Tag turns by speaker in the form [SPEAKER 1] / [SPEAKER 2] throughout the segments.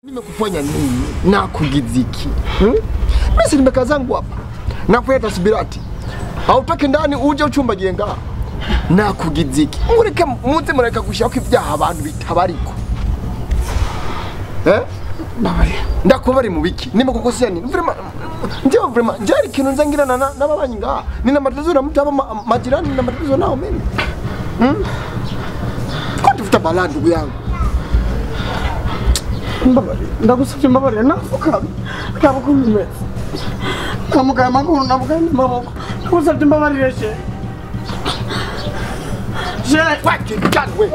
[SPEAKER 1] Nimekufanya nini? Nakugiziki. Mimi si nimekaa zangu hapa. Nakuleta subirati. Hautoki ndani uje uchumba jenga. Nakugiziki. Mureke muze mureka gushaka ibyaha abantu bitabariko. Eh?
[SPEAKER 2] Mbabarira.
[SPEAKER 1] Ndakubari mu biki? Nimekukosea nini? Vraiment ndio vraiment jari kintu nzangira na n'ababanyi ngaha. Nina matatizo na mtu hapa majirani, nina matatizo nao mimi. Kwa tufuta balaa ndugu yangu.
[SPEAKER 2] Mbabarira. Ndagusabye mbabarira nafuka. Ndabukumeze. Namugaye amaguru namugaye n'amaboko. Ndagusabye mbabarira she. She,
[SPEAKER 1] fucking done with.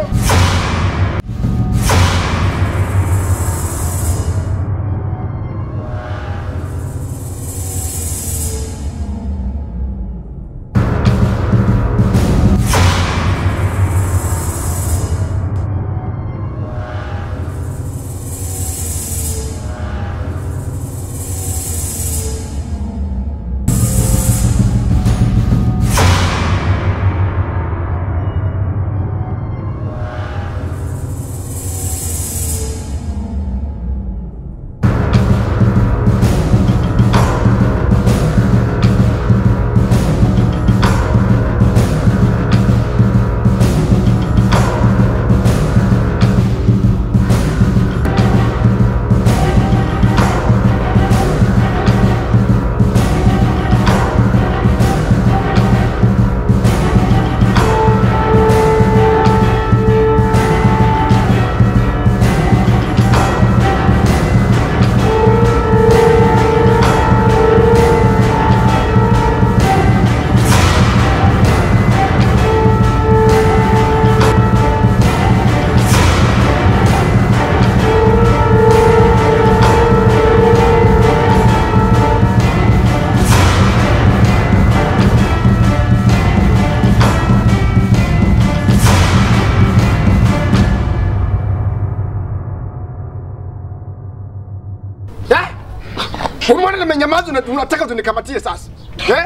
[SPEAKER 1] Umenyamaza unataka unikamatie sasa. Eh?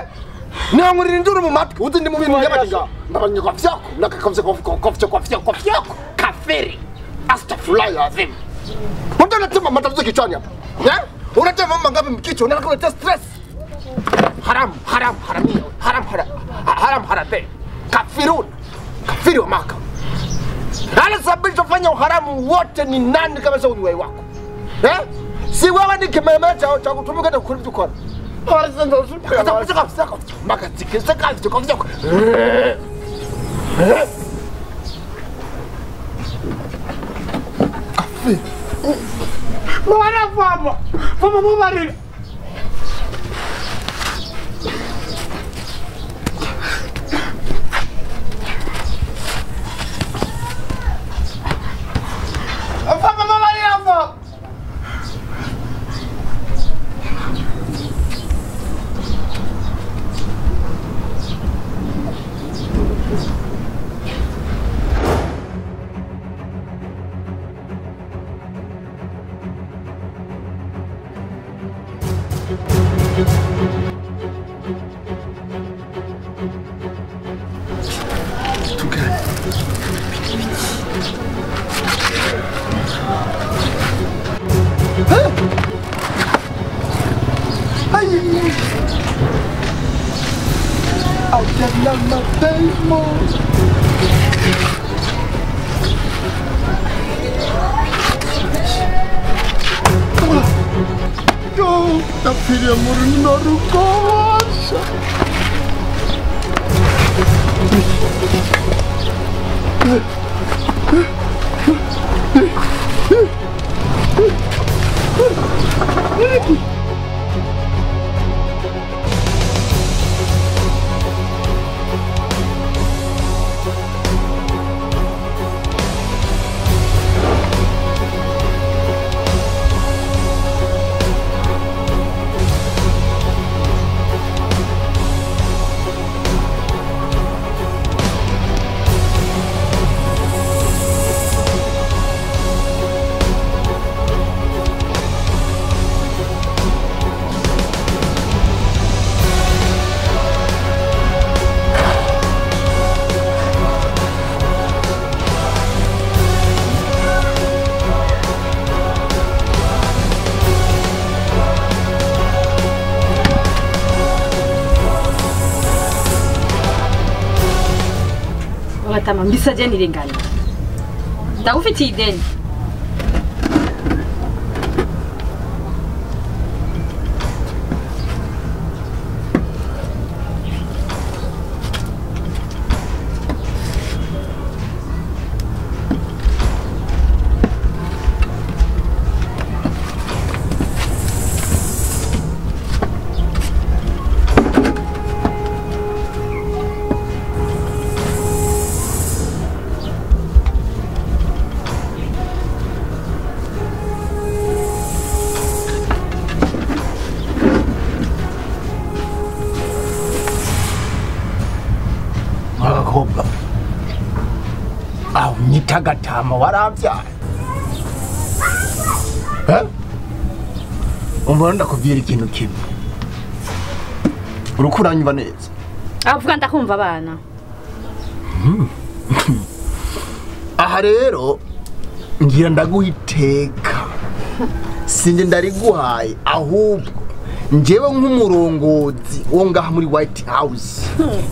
[SPEAKER 1] Nangurira induru mu matwi uzi ndi mu bintu by'abatinga. Ndabanya kwa fyako, ndakakomse kwa fyako. Kafiri. Astaghfirullah azim. Mbona unatema matatizo kichwani hapa? Eh? Unatema mambo ngapi mkichwa? Unataka kuleta stress. Haram, haram, haramia. Haram, haram, haram, haram. Kafirun. Kafiri wa Maka. Anasababisha fanya uharamu wote ni nani kama sio wewe wako? Eh? Si wewe ni kimeme cha kutumika na kukuri dukora.
[SPEAKER 2] Mwana mama. Mama mbabarira. Mama mbabarira mama.
[SPEAKER 3] Batama mbisa je nirenganye. Ndagufitiye ideni.
[SPEAKER 1] Agatama waravyaye umva ndakubwira ikintu kimwe uriko uranyumva neza
[SPEAKER 3] avuga ndakumva abana
[SPEAKER 1] aha rero ngira ndaguha iteka sinjye ndariguhaye ahubwo njyewe nk'umurongozi wo ngaha muri White House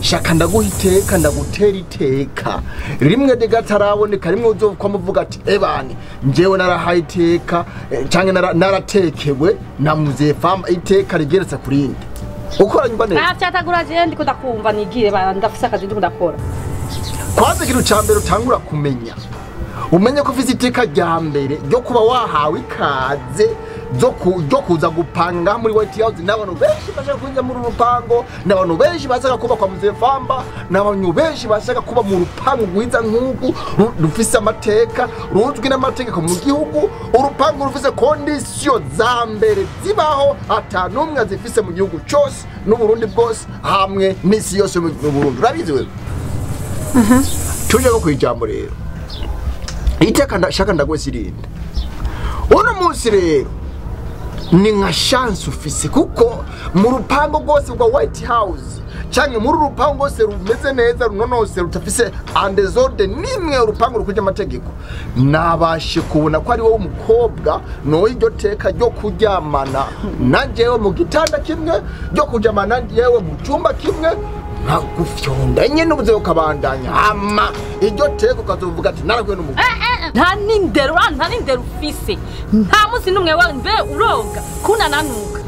[SPEAKER 1] shaka ndaguha iteka ndagutera iteka rimwe de gataraboneka rimwe uzokwa muvuga ati ebane njyewe narahaye iteka canke naratekewe na Mzee Famba iteka rigeretse kurindi ukora nyumva neza
[SPEAKER 3] navyatagura je ndiko ndakumva nigire ndafise akazi ndiko ndakora
[SPEAKER 1] kwanza ikintu ca mbere utangura kumenya umenye ko ufise iteka rya mbere ryo kuba wahawe ikaze zo kuza gupanga muri White House n'abantu benshi bashaka kuza muri rupango n'abantu benshi bashaka kuba kwa Mzee Famba n'abantu benshi bashaka kuba mu rupango rwiza nk'uku rufise amateka ruzwi n'amategeko mu gihugu urupango rufise condition za mbere zibaho atanumwe azifise mu gihugu cyose n'Uburundi bwose hamwe n'isi yose mu Burundi urabizi wewe tuje ko kwijambo rero iteka ndashaka ndagwesirinda uno munsi rero ni nka chance ufise kuko mu rupango rwose rwa White House cyangwa muri rupango rwose rumeze neza runonose rutafise andezorde nimwe urupango rukuje amategeko nabashe kubona ko ari wowe umukobwa no iryo teka ryo kuryamana na jewe mu gitanda kimwe ryo kuryamana jewe mu cyumba kimwe nkagufyonda nyene ubuze ukabandanya ama iryo teka ukazovuga ati narakuye n'umugabo
[SPEAKER 3] nta n'indero ufise nta munsi n'umwe wa mbe uroga kunananuka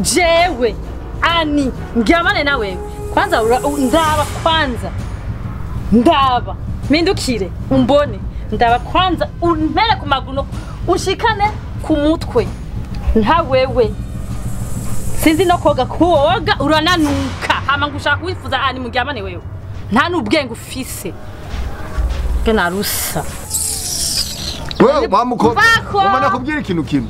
[SPEAKER 3] jewe ani ndyamane na wewe kwanza ndaba kwanza ndaba mpindukire umbone ndaba kwanza umpere ku maguru ushikane ku mutwe nta wewe sinzi no koga koga urananuka hama ngushaka wifuza ani muryamane wewe nta n'ubwenge ufise narusa
[SPEAKER 1] wewe mwamuko umana kubwira ikintu kimwe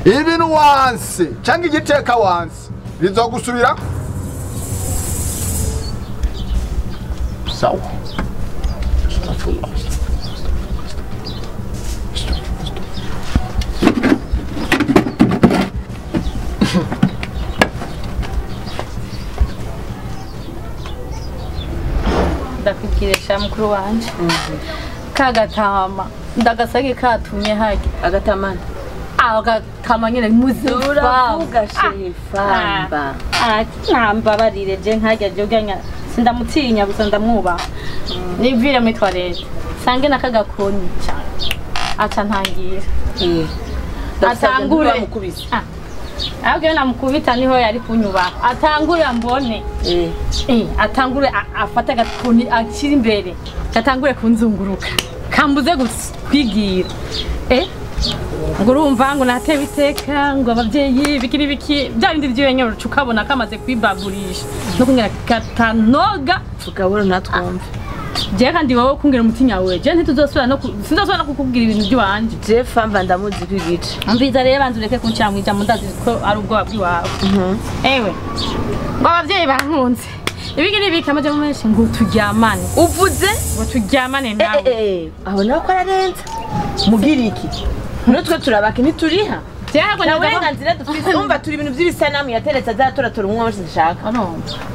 [SPEAKER 1] ibintu wanse cyangwa igiteka wanse bizogusubira sawa
[SPEAKER 3] ndakubwirisha mukuru wanje kagatama ndagasage katumye hage
[SPEAKER 4] agatamana
[SPEAKER 3] agatama nyene muzura
[SPEAKER 4] shefamba
[SPEAKER 3] ntambabarire je nkajya joganya sindamutinya gusa ndamwubaha nivire muri toilette sange nakagakoni cyane aca ntangira atangure ahubwo namukubita niho yari kunyubaha atangure ambone atangure afate agakoni akiri imbere atangure kunzunguruka kambuze kwigira ngo urumva ngo natewe iteka ngo ababyeyi biki n'ibiki bya bindi by'iwe ukabona kamaze kwibagurisha no kungera katanoga
[SPEAKER 4] tukabona natwumve
[SPEAKER 3] je kandi wowe kungera umutinya wewe je ntituzosubira no sinzosubira no kukubwira ibintu by'iwanje
[SPEAKER 4] je famba ndamuzi kwigice
[SPEAKER 3] umviza rero banze ureke kuncira mu ijambo ndazi ko ari ubwoba bw'iwawe ewe ngo ababyeyi bankunze ibiki n'ibiki amajambo menshi ngo turyamane
[SPEAKER 4] uvuze
[SPEAKER 3] ngo turyamane nawe
[SPEAKER 4] aho nawe ko ararenza mugira iki nutwe turabaka ntituriha
[SPEAKER 3] Byagwa
[SPEAKER 4] uburenganzira dufise umva turi ibintu by'ibisanamu yateretse azatoratora umwe wese ashaka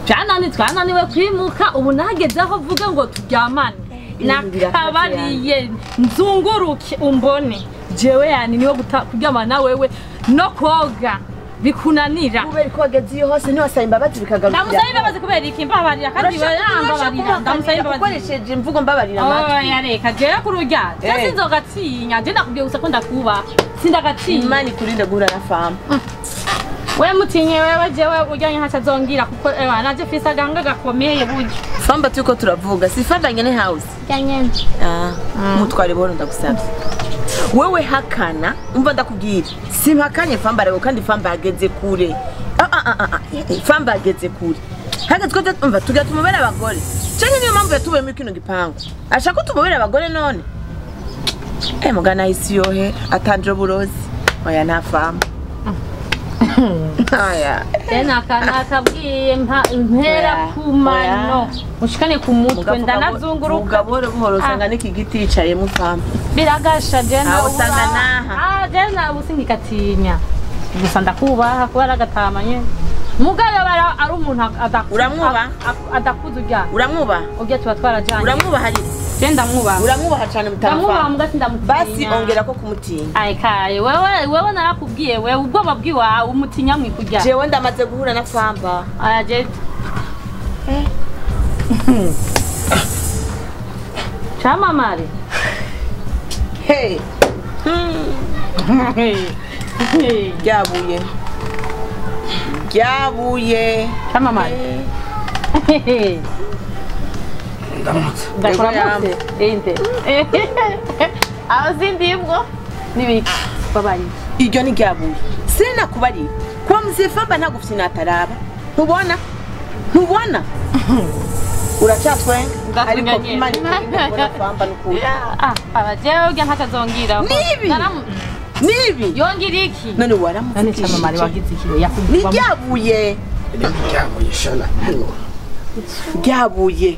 [SPEAKER 3] byanani twananiwe kwimuka ubu nageze aho mvuga ngo turyamane nakabariye nzunguruke umbone jewe yani niwe kuryamana wewe no koga Bikunanira.
[SPEAKER 4] Kubera ko wageze iyo hose ntiwasaba imbabazi bikagarukira.
[SPEAKER 3] Ndamusaba imbabazi kubera iki mbabarira kandi barambabarira. Ndamusaba imbabazi.
[SPEAKER 4] Ukoresheje imvugo mbabarira amatwi.
[SPEAKER 3] Oya reka jewe kururya. Je sinzogatinya. Je ndakubwiye gusa ko ndakuba. Sindagatinya.
[SPEAKER 4] Imana ikurinde guhura na fama.
[SPEAKER 3] We mutinye wewe jewe ujyanye ntacazongira kuko ewa naje fisa ganga gakomeye burya.
[SPEAKER 4] Famba turiko turavuga si famba nyene house.
[SPEAKER 3] Nyene.
[SPEAKER 4] Ah, mutware buhoro ndagusabye. Wewe hakana umva ndakubwira. Simpakanye famba rego kandi famba yageze kure. Famba yageze kure. Hageze ko umva tugira tumubera abagore. Canke niyo mpamvu yatubuye muri kino gipangu. Ashaka tumubera abagore none. Mugana isi yohe atanje burozi. Oya nta famba. Aya.
[SPEAKER 3] Tena nakabwiye mpera kumano. Ushikane ku mutwe ndanazunguruka.
[SPEAKER 4] Buhoro buhoro usanga n'iki giti yicayemo famba.
[SPEAKER 3] Biragasha jena.
[SPEAKER 4] Usanga naha.
[SPEAKER 3] Ah jena usingikatinya. Gusa ndakubaha kuba aragatama nyene. Mugabe bara ari umuntu adakuza.
[SPEAKER 4] Uramwuba?
[SPEAKER 3] Adakuza urya.
[SPEAKER 4] Uramwuba?
[SPEAKER 3] Urya tuba twarajanye.
[SPEAKER 4] Uramwuba hari?
[SPEAKER 3] Je ndamwubaha.
[SPEAKER 4] Uramwubaha cyane mutarafa.
[SPEAKER 3] Ndamwubaha muga sindamutinya.
[SPEAKER 4] Basi ongera ko kumutinya.
[SPEAKER 3] Ai kaye wewe narakubwiye wewe ubwoba bwiwawe umutinya mwikurya.
[SPEAKER 4] Jewe ndamaze guhura na famba.
[SPEAKER 3] Aya je. Chamamare.
[SPEAKER 4] Hey. Ryabuye. Ryabuye.
[SPEAKER 3] Chamamare.
[SPEAKER 2] Ndamutse.
[SPEAKER 3] Ndakuramutse. Inde. Aho sindimwo nibiki babaye.
[SPEAKER 4] Iryo ni ryabuye. Sinakubariye. Kuba mzifamba ntagufye nataraba. Ntubona? Ntubona? Uracatwenga ariko Imana ikubona famba nukuri.
[SPEAKER 3] Ah, abajewe urya ntacazongira.
[SPEAKER 4] Nibi. Nibi.
[SPEAKER 3] Yongira iki?
[SPEAKER 4] None waramutse.
[SPEAKER 3] None chamamare wagize iki? Yakubwiye.
[SPEAKER 4] Ni ryabuye.
[SPEAKER 1] Ni ryabuye shana.
[SPEAKER 4] Ryabuye.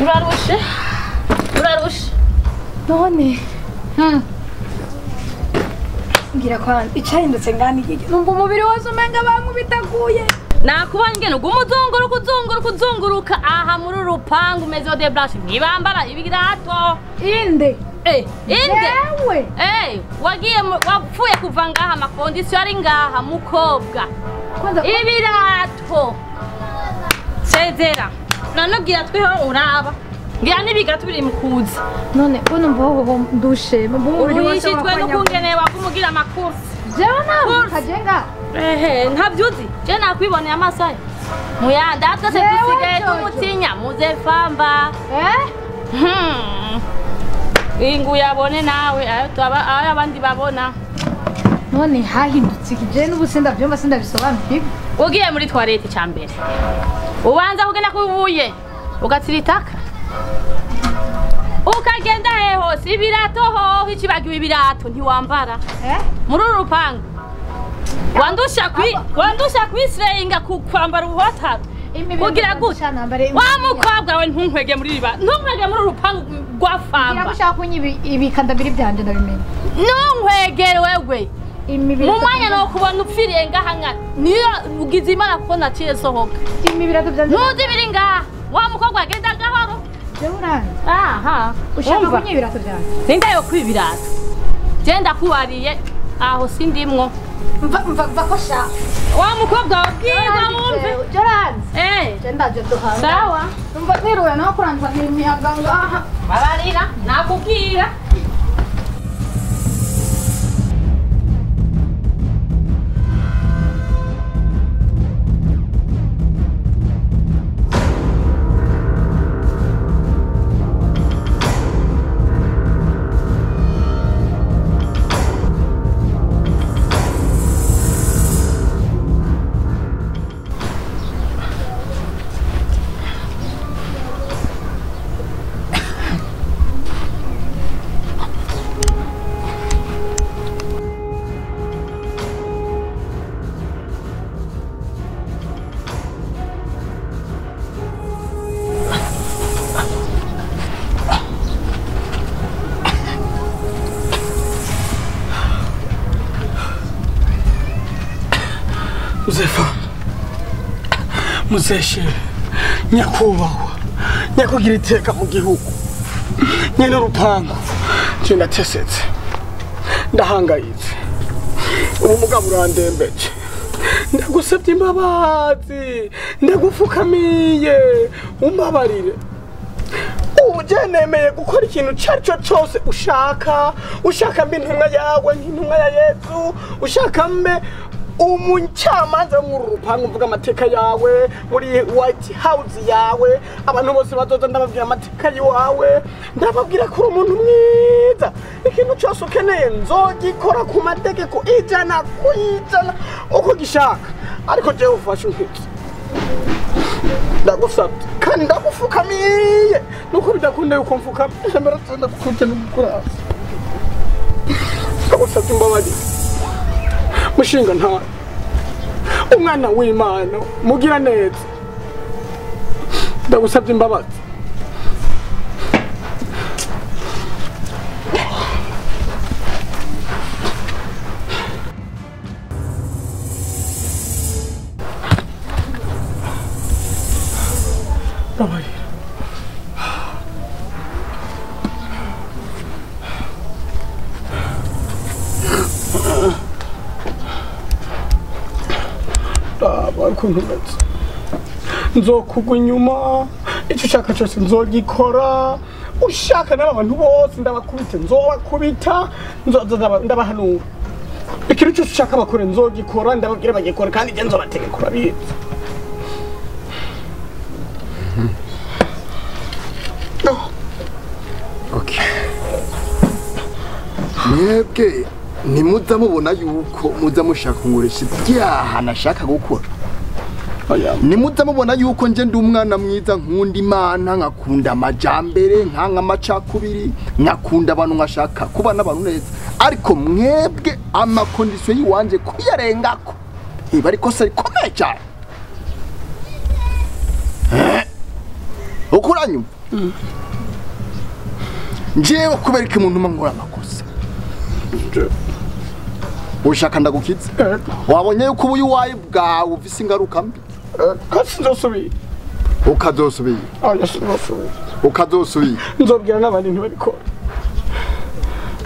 [SPEAKER 3] Urarushe. Urarushe.
[SPEAKER 5] None. Ngira kwa icahindutse ngani iki? Numva umubiri wose umenga bankubitaguye.
[SPEAKER 3] Nakubonye ngene ugumuzunguruka uzunguruka uzunguruka aha muri rupangu Maison de Blanche ntibambara ibirato.
[SPEAKER 5] Inde.
[SPEAKER 3] Inde.
[SPEAKER 5] Yewe.
[SPEAKER 3] Wagiye wapfuye kuva ngaha amakondisiyo ari ngaha mukobwa. Ibirato. Sezera. Nanubwira twiho uraba. Ngira nibiga tubiri mukuza.
[SPEAKER 5] None uno mbogo ndushe.
[SPEAKER 3] Uruhishijwe n'ukungene wakumugira amakursi.
[SPEAKER 5] Jewe nawe kajenga.
[SPEAKER 3] Ntavyuzi. Je nakwiboneye amaso ayo. Muyanda twese dusigaye tumutinya muze famba. Ingu yabone nawe ayo twaba ayo abandi babona.
[SPEAKER 5] None hahindutse iki? Je n'ubu sindavyumva sindabisobanukirwa.
[SPEAKER 3] Ugiye muri toilette cambere. Ubanza kugenda kubuye ugatsiritaka. Ukagenda he hose ibirato ho icibagiwe ibirato ntiwambara. Muri uru rupangu. Wandusha kwisireyinga kwambara ubuhotaro. Kugira gute? Wa mukobwa we ntunkwege muri riba. Ntunkwege muri rupangu rwa famba.
[SPEAKER 5] Ngira gushaka kunyiba ibikandabiri byanje ndabimenya.
[SPEAKER 3] Ntunkwegere wewe. Mu mwanya no kubona upfiriye ngaha nka niyo ugize Imana kuko naciye sohoka.
[SPEAKER 5] Imibirato byanje.
[SPEAKER 3] Ntuzi biri ngaha. Wa mukobwa agenda gahoro.
[SPEAKER 5] Je uranze.
[SPEAKER 3] Aha.
[SPEAKER 5] Ushaka kunyiba ibirato byanje.
[SPEAKER 3] Ninda yo kwibirato. Je ndakubariye aho sindimwo.
[SPEAKER 5] Mva mva mva ko sha.
[SPEAKER 3] Wa mukobwa wabwirwa wumve.
[SPEAKER 5] Joranze.
[SPEAKER 3] Eh.
[SPEAKER 5] Je ndaje duhanga.
[SPEAKER 3] Sawa.
[SPEAKER 5] Umva niruwe naho kuranzanira imiyaga ngaha.
[SPEAKER 3] Babarira nakubwira.
[SPEAKER 2] Muzefa, muzeshe, nyakubahwa, nyakugira iteka mu gihugu, nyene urupangu, nje ndatesetse, ndahangayitse, ubumuga burandembeje, ndagusabye imbabazi, ndagupfukamiye, umbabarire. Ubu je nemeye gukora ikintu icyo cyose ushaka, ushaka mbe intumwa yawe nk'intumwa ya Yezu, ushaka mbe umucamanza wo muri rupangu mvuga amateka yawe muri White House yawe, abantu bose bazoza ndababwira amateka yawe, ndababwira ko uri umuntu mwiza, ikintu cyose ukeneye nzogikora ku mategeko 100% uko gishaka, ariko jewe ufashe unkitse, ndagusabye kandi ndagupfukamiye, nuko bidakunda yuko mfukama ndagukubye n'ugukura, ndagusabye imbabazi. Mushinga nta umwana w'Imana mugira neza, ndagusabye imbabazi. Mbabarira. Ukuntu umeze nzokugwa inyuma, icyo ushaka cyose nzogikora, ushaka n'aba bantu bose ndabakubita, nzobakubita, ndabahanura, ikintu cyose ushaka bakore nzogikora, ndababwira bagikora kandi njye nzobategeka, urabizi.
[SPEAKER 1] Okay. Mwebwe ntimuza mubona yuko muza mushaka kunkoresha ibyaha nashaka gukora. Nimuza mubona yuko nje ndi umwana mwiza, nkunda Imana, nkakunda amajambere, nkanka amacakubiri, nkakunda abantu, nkashaka kuba n'abantu neza, ariko mwebwe amakondisiyo yiwanje kuyarengako iba ariko se rikomeye cyane. Ukuranyuma njewe kubereka umuntu nkora amakosa, ushaka ndagukiza, wabonye yuko ubu yuwayi bwawe ufise ingaruka mbi.
[SPEAKER 2] Kasi nzosubira.
[SPEAKER 1] Ukazosubira.
[SPEAKER 2] Oya sinzosubira.
[SPEAKER 1] Ukazosubira.
[SPEAKER 2] Nzobwira n'abandi ntibabikora.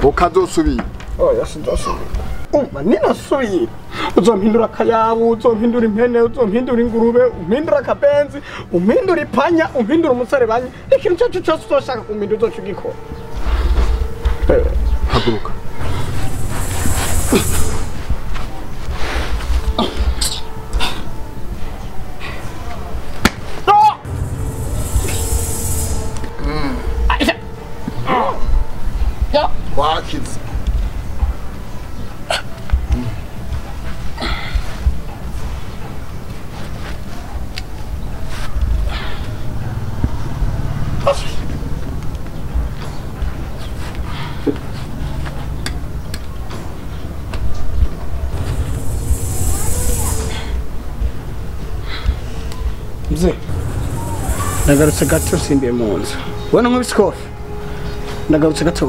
[SPEAKER 1] Ukazosubira.
[SPEAKER 2] Oya sinzosubira. Umva ninasubira uzompindura akayabu, uzompindura impene, uzompindura ingurube, umpindura akabenzi, umpindura ipanya, umpindura umuserebanyi, ikintu icyo aricyo cyose uzoshaka kumpindura uzoca ugikora.
[SPEAKER 1] Haguruka. Wakize.
[SPEAKER 2] Mzee, nagarutse gato simbiye mu nzu. Ubona nk'ubisikofe, nagarutse gato.